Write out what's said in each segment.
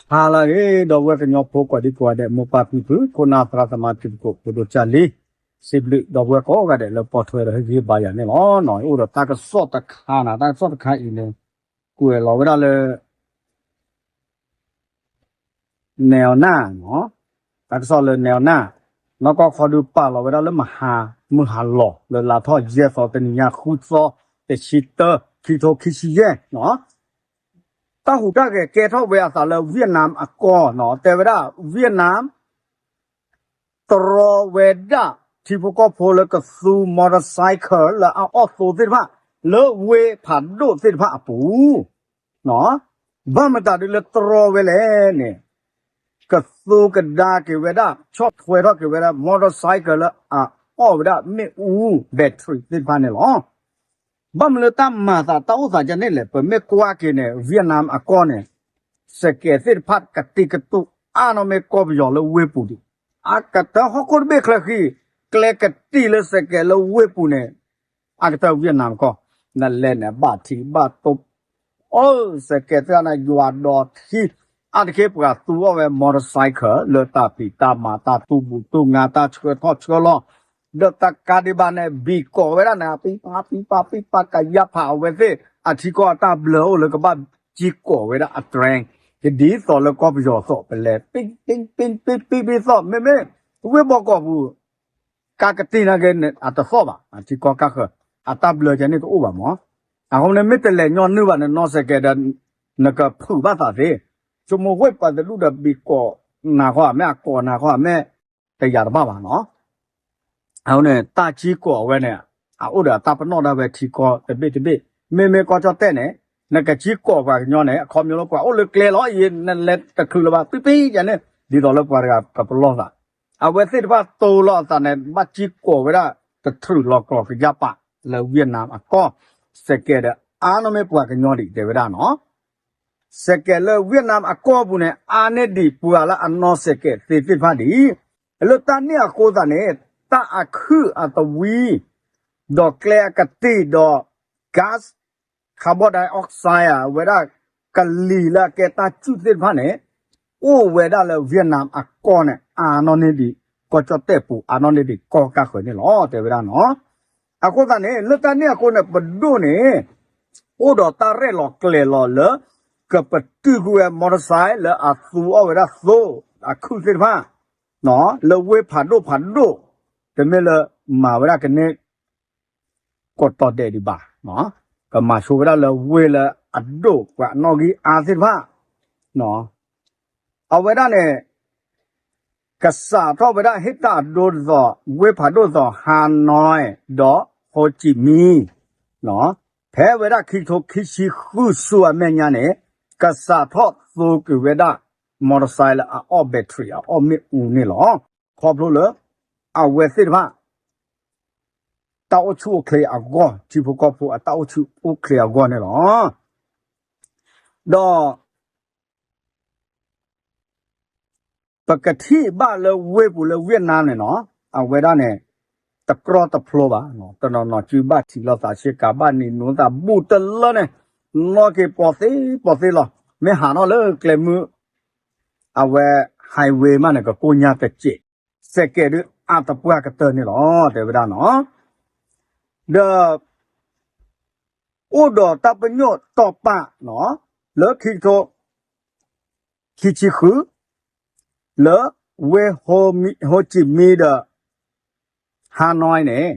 ဟါလၢအဂ့ၤ ဒီပုၢ်ဝဲၢ်ကညီဖိကိးဒံကိးဂၤဒဲး မိၢ်ပၢ်ဖံဖု ခိၣ်နၢ်သရၣ်သမါတံၤသကိး ဖိဒိၣ်ကၢ်လံ, စံးဘျုးဒီပုၢ်ဝဲၢ်ကိးဂၤဒဲးလၢပိာ်ထွဲဒီးဟ့ၣ်ဂံၢ်ဟ့ၣ်ဘါယၤန့ၣ်လီၤ. အိၣ်ဒီးတၢ်ကစီၣ်တခါန့ၣ် တၢ်ကစီၣ်တခါအံၤန့ၣ် ကွဲးလီၤဝဲဒၣ်လၢ နဲအီနၢ်, တၢ်ကစီၣ်လၢနဲအီနၢ်, နီၢ်ကီၢ်ခီဒုးပာ်လီၤဝဲဒၣ်လၢမဟါ မုၢ်ဟါလီၤ လၢလါထီၣ်ယဲၢ်သီတနံၤညါ ဃုသီ တဆံတၢ ခံထိခံဆံယဲၢ် တၢ်ဟူးတၢ်ဂဲၤကဲထီၣ်ဝဲအသးလၢ Vietnam အကီၢ်နီၤ, တဲဝဲဒၣ် Vietnam တြီဝဲဒၣ် ထံဖိကီၢ်ဖိလၢကသူ motorcycle လၢအအီၣ်သိသ့ၣ်တဖၣ် လၢဝ့ၢ်ဖးဒိၣ်သ့ၣ်တဖၣ်အပူၤ ဘၣ်မတၤဒ်လၢတြီဝဲလဲၣ်န့ၣ်, ကသူကဒါက့ၤဝဲဒၣ် ဆီၣ်ထွဲထီၣ်က့ၤဝဲဒၣ် motorcycle လၢအအီၣ်ဝဲဒၣ်မ့ၣ်အူ battery သ့ၣ်တဖၣ်န့ၣ်လီၤ. ဘၣ်မနုၤလၢတၢ်မၤသးတၢ်အိၣ်သးဒ်န့ၣ်လဲၣ်, ပမ့ၢ်ကွၢ်က့ၤန့ၣ် Vietnam အကီၢ်န့ၣ် စဲးကဲးသ့ၣ်တဖၣ်ကတံာ်ကတူာ်အါနီၢ်မ့ၢ်ကီၢ်ပယီၤလၢဝ့ၢ်ပူၤဒံး, အကတၢၢ်ဟီၣ်ခိၣ်တဘ့ၣ်ချၢဃံ, ကျဲကတံာ်လၢစဲးကဲးလၢဝ့ၢ်ပူၤန့ၣ် အကတၢၢ် Vietnam ကီၢ်, နလဲၤန့ၣ် ဘၣ်ထံးဘၣ်တိ, အိၣ် စဲးကဲးသ့ၣ်တဖၣ်န့ၣ် ယွၤဒီးထံ, အါတက့ၢ်ပှၤသူအီၣ်ဝဲ motorcycle လၢတၢ်ဖံးတၢ်မၤ တၢ်သူၣ်ဘူးသူၣ်ငါ တၢ်ဆှၢထီၣ်ဆှၢလီၤ, ဒီးတကးဒံးဘၣ်န့ၣ် ဘံၣ်ကိးဝဲဒၣ်န့ၣ် ပံပာ်ပံပာ်ပံပာ် ကယၤဖးအဝဲသ့ၣ် အထံကီၢ်အတၢ်ဘျၢအိၣ်လၢကဘၣ်ကၠံကိးဝဲဒၣ်အ train ကဒ်သိးလၢကီၢ်ပယီၤအသိး ပလဲၤ ပံပံပံပံပံပံသီၣ် မ့မ့ၢ် ဝ့ၢ်ဘီကီၢ်ပူၤ ကါကတံာ်နာ်က့ အတသီၣ်ဘၣ်, အထံကီၢ်ကါဃၢၤ အတၢ်ဘျၢကဲန့ၣ်တအိၣ်ဘၣ်မး, အဃိန့ၣ်မ့ၢ်တလဲၤညီနုၢ်ဘၣ်န့ၣ် နီၢ်စဲးကဲးဒီး နကဖုးဘၣ်သးသ့, ဆိကမိၣ်ဝ့ၢ်ပှၤတဒူၣ်ဒီးဘံၣ်ကိးနၤဃီ မ့ၢ်အကိးနၤဃီ မ့ၢ်တယာ်တဘၣ်ဘၣ်နီၤ အဃိန့ၣ် တၢ်ကၠံကိးအဝဲန့ၣ် အအိၣ်ဒီးအတၢ်ပနီၣ်ဒၣ်ဝဲထံကီၢ်တဘ့ၣ်တဘ့ၣ်, မ့မ့ၢ်ကီၢ်ကၠီၣ်တဲၣ်န့ၣ် နကကၠံကိးပှၤကညီန့ၣ် အခီပညီလၢပှၤအိၣ်လၢကျဲလီၤအံၤ နလဲၤတချုးလၢၤဘၣ် ပံပံယၤန့ၣ် ဒ်သိးလၢပှၤတဂၤကပလီၢ်သး, အဝဲသ့ၣ်တဖၣ်တိလိာ်အသးန့ၣ် ဘၣ်ကၠံကိးဝဲဒၣ် တထြူးလီၤကျိၤကယၢ်ပာ် လၢ Vietnam အကီၢ်, စဲးကဲးဒီးအါနီၢ်မ့ၢ်ပှၤကညီဒံးတဲဝဲဒၣ်နီၤ စဲးကဲးလၢ Vietnam အကီၢ်ပူၤန့ၣ် အါန့ၢ်ဒံးပှၤလၢအနီၢ်စဲးကဲးသ့သ့ၣ်တဖၣ်ဒံး, လၢတၢ်န့ၣ်အဃိသတးန့ၣ် တၢ်အခုၣ်အသဝံ ဒီးကျဲအကတံာ်ဒီး gas carbon dioxide အဝဲဒၣ် ကလံၤလၢအကဲတၢ်ကူၣ်သ့ၣ်တဖၣ်န့ၣ် အိၣ်ဝဲဒၣ်လၢ Vietnam အကီၢ်န့ၣ် အါနီၢ်န့ၢ်ဒံး ကီၢ်ကၠီၣ်တဲၣ်ပူၤ အါနီၢ်န့ၢ်ဒံးကီၢ်ကါဃၢၤန့ၣ်လီၤ တဲဝဲဒၣ်နီၤ အဃိသတးန့ၣ် လၢတၢ်န့ၣ်အဃိန့ၣ် ပဒိၣ်န့ၣ် အိၣ်ဒီးတၢ်ရဲၣ်လီၤကျဲၤလီၤလၢ ကပတုာ်ကွံာ်ဝဲ motorcycle လၢအသူအီၣ်ဝဲဒၣ်သိ အခုၣ်သ့ၣ်တဖၣ် လၢဝ့ၢ်ဖးဒိၣ်ဖးဒိၣ် တမ့ၢ်လၢမၤဝဲဒၣ်ကန့ၢ် ကိးတီၤဒဲးဒံးဘၣ်, ကမၤဆိဝဲဒၣ်လၢဝ့ၢ်လၢအဒိၣ်ပှၤအနီၣ်ဂံၢ်အါသ့ၣ်တဖၣ် အဝဲဒၣ်န့ၣ် ကစးထီၣ်ဝဲဒၣ်ဟ့ၣ်တၢ်အဒိဒ်သိး ဝ့ၢ်ဖးဒိၣ်ဒ်သိး Hanoi ဒီး Ho Chi Minh ဖဲဝဲဒၣ်ခံကထိခံဆံဃုဆူအမဲာ်ညါန့ၣ် ကစးထီၣ်သိက့ၤဝဲဒၣ် motorcycle လၢအအီၣ် battery အအီၣ်မ့ၣ်အူန့ၣ်လီၤ. ခီဖျိလၢ အဝဲသ့ၣ်တဖၣ် တၢ်အိၣ်ဆူၣ်အိၣ်ချ့အဂီၢ် ထံဖိကီၢ်ဖိအတၢ်အိၣ်ဆူၣ်အိၣ်ချ့အဂီၢ်န့ၣ်လီၤ. ဒီး ပကထံၣ်ဘၣ်လၢဝ့ၢ်ပူၤလၢ Vietnam န့ၣ်နီၤ အဝဲဒၣ်န့ၣ် တကြီတဖျိဘၣ်, တနီၤနီၤစုဘၣ်ထံးလိာ်သးဆ့ကၤ ဘၣ်နံၤနူၤသးဘူးတလၢန့ၣ် နီၢ်က့ၤပီၤသ့ပီၤသ့လီၤ. မ့ၢ်ဟးထီၣ်လၢကျဲမုၢ် အဝဲ highway မးန့ၣ် ကကိၢ်ညါတစဲး, စဲးကဲးဒုးအါတပှၢ်ကတၢၢ်န့ၣ်လီၤ တဲဝဲဒၣ်နီၤ. ဒီး အိၣ်ဒီးတၢ်ပညိၣ်တီၢ်ပာ်နီၤ လၢခံကထိ ခံဆံဃု လၢဝ့ၢ် Ho Chi Minh ဒီး Hanoi န့ၣ်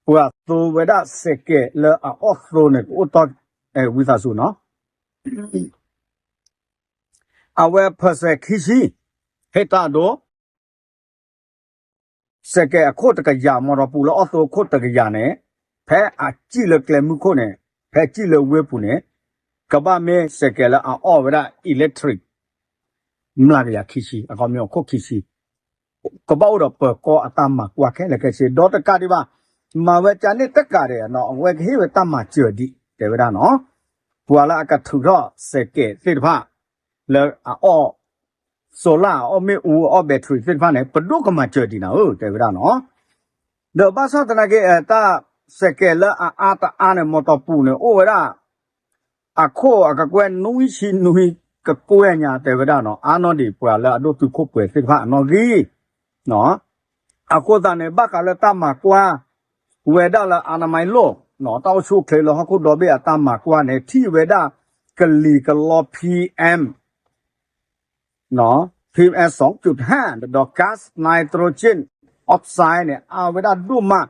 ပှၤသိဝဲဒၣ်စဲးကဲးလၢအအီၣ်သိန့ၣ် ကအိၣ်တီၢ် ဝံသးစူၤနီၤ အဝဲ percent ခံဆံ ဟ့ၣ်တၢ်အဒိ စဲးကဲးအခိၣ်တကယၤ မီၢ်တီပူၤလၢအီၣ်သိခိၣ်တကယၤန့ၣ် ဖဲအစံၣ်လၢကျဲမုၢ်ခိၣ်န့ၣ် ဖဲအစံၣ်လၢဝ့ၢ်ပူၤန့ၣ် ကဘၣ်မ့ၢ်စဲးကဲးလၢအအီၣ်ဝဲဒၣ် electric မျးကယၤခံဆံ အခီပညီအခိၣ်ခံဆံ ကဘၣ်အိၣ်ဒီးပၢၤကီၢ်အတၢ်မၤကွၢ်ခဲလၢာ်ခဲဆ့ ဒီးတကးဒံးဘၣ် မၤဝဲကန့ၣ်တကးဒံး အဝဲကဟ့ၣ်ဝဲတၢ်မၤစၢၤဒံး တဲဝဲဒၣ်နီၤ ပှၤလၢအကထုးထီၣ်စဲးကဲးသ့ၣ်တဖၣ် လၢအအီၣ် solar အအီၣ်မ့ၣ်အူအအီၣ် battery သ့ၣ်တဖၣ်န့ၣ် ပဒိၣ်ကမၤစၢၤဒံးနၤဧၢ တဲဝဲဒၣ်နီၤ ဒီးဘၣ်ဆၣ်သနာ်က့ တၢ်စဲးကဲးလၢအအါတအါန့ၣ် မီၢ်တီပူၤန့ၣ် အိၣ်ဝဲဒၣ် အခိၣ်အကကွဲၢ်နွံဆံနွံ ကကွဲၢ်ညါတဲဝဲဒၣ်နီၤ အါနီၢ်ဒံးပှၤလၢအဒိၣ်တုာ်ခိၣ်ပှဲၤသ့ၣ်တဖၣ်အနီၣ်ဂံၢ် အဃိသတးန့ၣ် ဘၣ်ဃးလၢတၢ်မၤကွၢ် ဝဲဒၣ်လၢအနမၤလိၣ် တၢ်အိၣ်ဆူၣ်အိၣ်ချ့လၢဟီၣ်ခိၣ်ဒီဘ့ၣ်အတၢ်မၤကွၢ်န့ၣ် ထံၣ်ဝဲဒၣ် ကလံၤကလီ P M P M စူးကၠူးဟၣ် ဒီး gas nitrogen oxide န့ၣ် အါဝဲဒၣ်ဒိၣ်မး,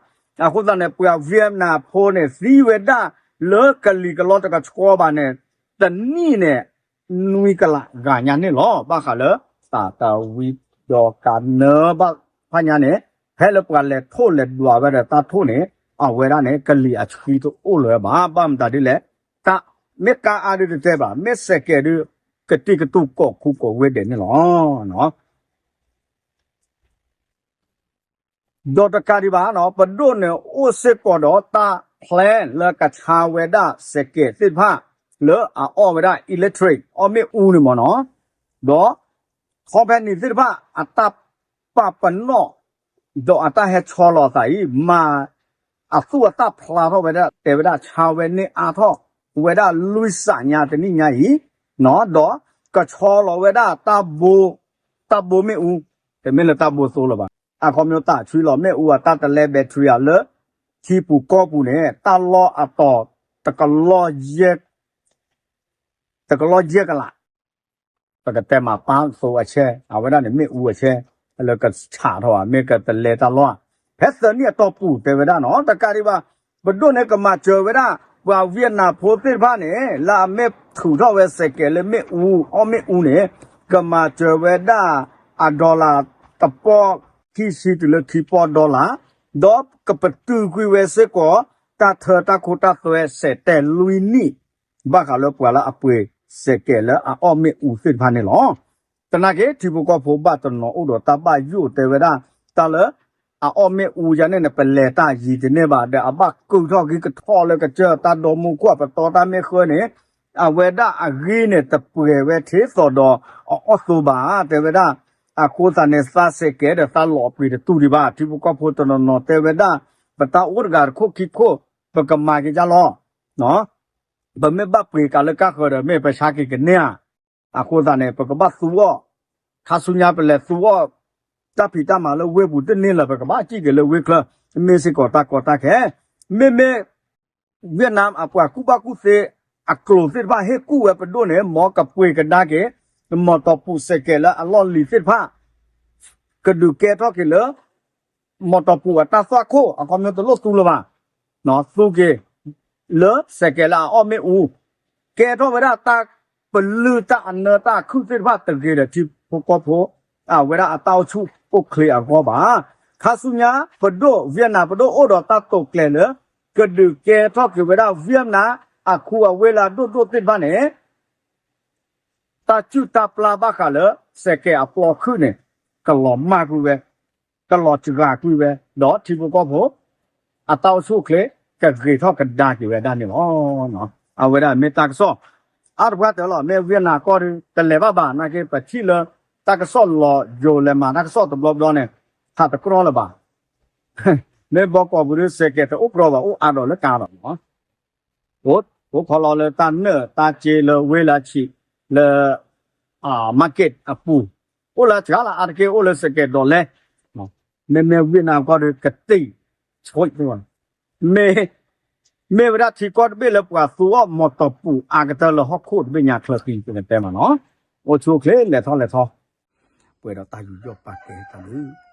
အဃိသတးန့ၣ် ပှၤ Vietnam ဖိန့ၣ် သံဝဲဒၣ်လၢကလံၤကလီတကဆှီဘၣ်န့ၣ် တနံၣ်န့ၣ် နွံကလးဂၤညါန့ၣ်လီၤ. ဘၣ်ဃးလၢ တၢ်တဝံဒီးကးနၢဘၣ်ဖးညါန့ၣ် ဖဲလၢပှၤလဲၤထိၣ်လဲၤဒွးဝဲဒီးတၢ်ထိၣ်န့ၣ် အဝဲဒၣ်န့ၣ် ကလံၤအဆှံတအိၣ်လၢၤဘၣ်. ဘၣ်မတၤဒ်လဲၣ် တၢ်မ့ၢ်ကါအါဒုတတဲဘၣ် မ့ၢ်စဲးကဲးဒု ကတံာ်ကတူာ်ကိးခူကိးဝ့ဒဲးန့ၣ်လီၤ. ဒီးတကးဒံးဘၣ်နီၤ ပဒိၣ်န့ၣ်အိၣ်စ့ၢ်ကီးဒီးတၢ် plan လၢကဆါဝဲဒၣ်စဲးကဲးသ့ၣ်တဖၣ် လၢအအီၣ်ဝဲဒၣ် electric အီၣ်မ့ၣ်အူန့ၣ်မ့ၢ်နီၤ, ဒီး company သ့ၣ်တဖၣ် အတၢ်ပာ်ပနီၣ် ဒီးအတၢ်ဟဲဆီလီၤအသးအံၤ မၤအသူၣ်အသၣ်ဖျါထီၣ်ဝဲဒၣ် တဲဝဲဒၣ်ဆါဝဲန့ၢ်အါထီၣ်ဝဲဒၣ်လွံၢ်စးညါတနံၣ်ညါအံၤ, ဒီးကဆီလီၤဝဲဒၣ်တၢ်ဘိ တၢ်ဘိမ့ၣ်အူ, တမ့ၢ်လၢတၢ်ဘိသိလၢၤဘၣ်. အခီပညီတၢ်ဆွံလီၤမ့ၣ်အူအတၢ်တလဲ battery လၢ ထံပူၤကီၢ်ပူၤန့ၣ် တၢ်လီၢ်အတီၤ တကလီၢ် တကလီၢ်ယဲၢ်ကလး ပကတဲမး ပၢ်သိအဆဲ အဝဲဒၣ်န့ၣ်မ့ၣ်အူအဆဲ လၢကဆးထီၣ်ဧါ မ့ၢ်ကတလဲတၢ်လီၢ်ဧါ, ဖဲသၢနံၣ်အတီၢ်ပူၤတဲဝဲဒၣ်နီၤ တကးဒံးဘၣ် ပဒိၣ်န့ၣ်ကမၤစၢၤဝဲဒၣ် ပှၤဝံယံၣ်နၣ်ဖိသ့ၣ်တဖၣ်န့ၣ် လၢအမ့ၢ်ထုးထီၣ်ဝဲစဲးကဲးလၢမ့ၣ်အူ အီၣ်မ့ၣ်အူန့ၣ် ကမၤစၢၤဝဲဒၣ် အ dollar တပီၢ် ခံဆံတုၤလၢခံပီၢ် dollar ဒီးကပတုာ်ကွံာ်ဝဲစ့ၢ်ကီး တၢ်ထၢတၢ်ခိတၢ်သွဲစဲးတဲာ်လွံၢ်နံၣ် ဘၣ်ဃးလၢပှၤလၢအပှ့ၤစဲးကဲးလၢအအီၣ်မ့ၣ်အူသ့ၣ်တဖၣ်န့ၣ်လီၤ. သနာ်က့ ထံဖိကီၢ်ဖိဘၣ်တနီၤအိၣ်ဒီးတၢ်ဘၣ်ယိၣ်တဲဝဲဒၣ် တၢ်လၢ အအီၣ်မ့ၣ်အူယါန့ၣ်န့ၣ် ပလဲၤတၢ်ယံၤတန့ၢ်ဘၣ် ဒီးအဘၣ်ကုာ်ထီၣ်ဂံၢ်ကထီၣ်လၢကစၢၢ်တၢ်ဒီမူခိၣ်အပတီၢ်တၢ်မ့ၢ်ဃၢန့ၣ် အဝဲဒၣ်အဂ့ၢ်န့ၣ် တပှဲၤဝဲထဲသိးဒီးအအီၣ်သိဘၣ် တဲဝဲဒၣ် အဃိသတးန့ၣ် သးစဲးကဲးဒီးသးလီၤအပှ့ၤတတူၢ်ဒံးဘၣ် ထံဖိကီၢ်ဖိတနီၤနီၤတဲဝဲဒၣ် ပတၢ်အိၣ်တဂၤတခိၣ်ခံခိၣ် ပကမၤက့ၤယါလီၤ ပမ့ၢ်ဘၣ်ပှ့ၤကးလၢကါဃၢၤဒီး မ့ၢ်ပဆါက့ၤကန့ၢ်ဧါ. အဃိသတးန့ၣ် ပကဘၣ်သူအီၣ် ခါဆူညါပလဲၤသူအီၣ် တၢ်ဖံးတၢ်မၤလၢဝ့ၢ်ပူၤတန့ၢ်လၢၤ ပကဘၣ်စံၣ်က့ၤလၢဝ့ၢ်ချၢ မ့ၢ်စ့ၢ်ကီးတၢ်ကီတၢ်ခဲ မ့မ့ၢ် ဝ့ၢ်နၢမ်အပှၤကူၣ်ဘၣ်ကူၣ်သ့ အကျိၤသ့ၣ်တဖၣ်ဟ့ၣ်ကူၣ်ဝဲပဒိၣ်န့ၣ် မ်ကပှ့ၤကဒါက့ၤ မီၢ်တီၢ်ပူၤစဲးကဲးလၢအလီၢ်လံၤသ့ၣ်တဖၣ် ကဒုးကဲထီၣ်က့ၤလၢ မီၢ်တီၢ်ပူၤအတၢ်သွၣ်ခိၣ် အခီပညီတလိၣ်သူလၢၤဘၣ်, သူက့ၤ လၢစဲးကဲးလၢအအီၣ်မ့ၣ်အူ, ကဲထီၣ်ဝဲဒၣ်တၢ်ပလုၢ်တၢ်အနၢတၢ်အခုၣ်သ့ၣ်တဖၣ်တဂ့ၤဒီးထံဖိကီၢ်ဖိ အဝဲဒၣ်အတၢ်အိၣ်ဆူၣ်အိၣ်ချ့အဂီၢ်ဘၣ်. ခါဆူညါ ပဒိၣ် ဝ့ၢ်နၢမ်ပဒိၣ်အိၣ်ဒီးတၢ်တိာ်ကျဲၤလၢ ကဒုးကဲထီၣ်က့ၤဝဲဒၣ် ဝ့ၢ်နၢမ်အခူအဝ့ၢ်လၢအဒိၣ်ဒိၣ်သ့ၣ်တဖၣ်န့ၣ် တၢ်စုၣ်တၢ်ပျၢ်ဘၣ်ဃးလၢ စဲးကဲးအပျီခုၣ်န့ၣ် ကလီၤမၢ်ကွံာ်ဝဲ, ကလီၤစှၤကွံာ်ဝဲ, ဒီးထံဖိကီၢ်ဖိ အတၢ်အိၣ်ဆူၣ်အိၣ်ချ့ ကဂ့ၤထီၣ်ကဒါက့ၤဝဲဒၣ်န့ၣ်လီၤ. အဝဲဒၣ်မ့ၢ်တၢ်ကစီၣ် အါတပှၢ်တၢၢ်လီၤ. မ့ၢ်ဝ့ၢ်နၢမ်ကီၢ်ဒီး တလဲၤဘၣ်ဘၣ် နာ်က့ ပထံၣ်လၢ တၢ်ကစီၣ်လီၤယိာ်လဲၤမၤတၢ်ကစီၣ်တဘျီဘျီန့ၣ် ဟးတကြီလၢၤဘၣ်. မ့ၢ်ဘီကီၢ်ပူၤဒီး စဲးကဲးတအိၣ်ကြီဘၣ် အိၣ်အါဒီးလၢကါလီၤ. အိၣ်ခိးလီၤလၢတၢ်နၢၣ်တၢ်စ့လၢဝ့ၢ်လၢဆံးလၢ market အပူၤ, အိၣ်လၢစှၤလီၤ အါတက့ၢ်အိၣ်လၢစဲးကဲးဒီးလဲ, မ့မ့ၢ်ဝ့ၢ်နၢမ်ကီၢ်ဒီးကတံာ်ဆိး, မ့ၢ် မ့ၢ်ဝဲဒၣ်ထံကီၢ်တဘ့ၣ်လၢပှၤသူအီၣ်မီၢ်တီၢ်ပူၤအါကတၢၢ်လၢဟီၣ်ခိၣ်တဘ့ၣ်ညါချၢဃံ ပကတဲမးနီၤ, အိၣ်ဆူၣ်အိၣ်ချ့လဲၤထီၣ်လဲၤထီ ပှဲၤဒီးတၢ်ယူးယီၣ်ပာ်ကဲတၢ်လၢ